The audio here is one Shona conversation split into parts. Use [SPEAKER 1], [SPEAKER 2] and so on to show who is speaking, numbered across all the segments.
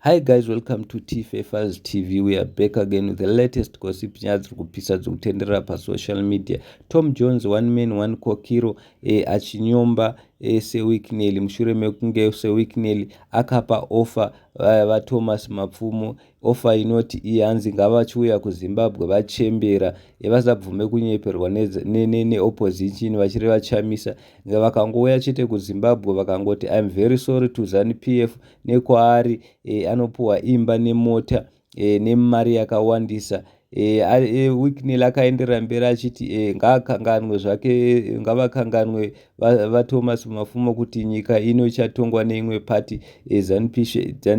[SPEAKER 1] Hi guys, welcome to Tfafers TV. We are back again with the latest gossip, nyaya dziri kupisa dzikutenderera pasocial media. Tom Jones, one man one kokiro, achinyomba Sir Wicknell mushure mekunge Sir Wicknell akapa offer vaThomas Mapfumo, offer inoti iye hanzi ngavachiuya kuZimbabwe vachembera, vasabvume kunyeperwa neopposition vachireva Chamisa. Vakangouya chete kuZimbabwe vakangoti, "I'm very sorry to ZANU PF," nekwaari anopuhwa imba nemota nemari yakawandisa. Wicknell akaenderera mberi achiti ngaakanganwe zvake, ngavakanganwe vaThomas Mapfumo kuti nyika ino ichatongwa neimwe pati, ZANU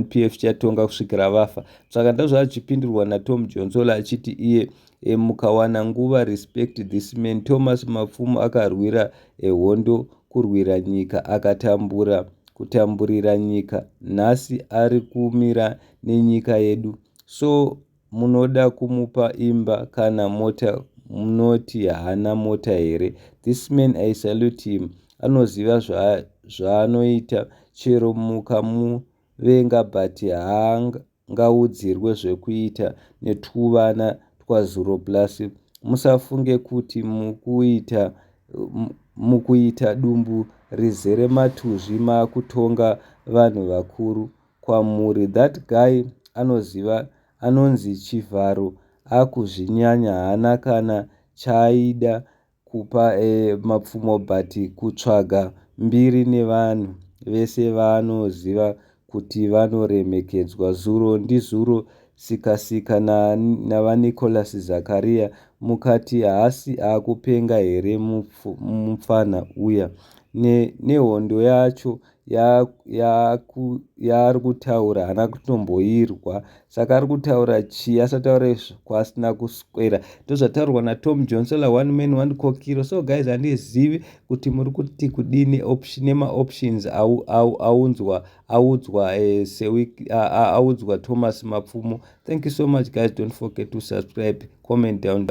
[SPEAKER 1] PF ichatonga kusvikira vafa. Saka ndozvaachipindurwa naTom Johnson achiti iye, mukawana nguva, respect this man. Thomas Mapfumo akarwira hondo kurwira nyika, akatambura kutamburira nyika, nhasi ari kumira nenyika yedu. So munoda kumupa imba kana mota, munoti haana mota here? This man, I salute him, anoziva zvaanoita. Chero mukamuvenga, but haangaudzirwe zvekuita netuvana twazuro. Plus musafunge kuti mukuita dumbu rizere matuzvi maakutonga vanhu vakuru kwamuri. That guy anoziva anonzi Chivharo akuzvinyanya, haana kana chaaida kupa Mapfumo but kutsvaga mbiri nevanhu vese vaanoziva kuti vanoremekedzwa. Zuro ndizuro sikasika navaNicholas Zakaria, mukati haasi akupenga here mupfana uya? Nehondo yacho yaari kutaura haana kutomboirwa, saka ari kutaura chii? Asataure kwaasina kuswera. Ndozvataurwa naTom Johnson, one man one kokiro. So guys, handizivi kuti muri kuti kudini nemaoptions aunzwa, audzwa audzwa Thomas Mapfumo. Thank you so much guys, don't forget to subscribe, comment down.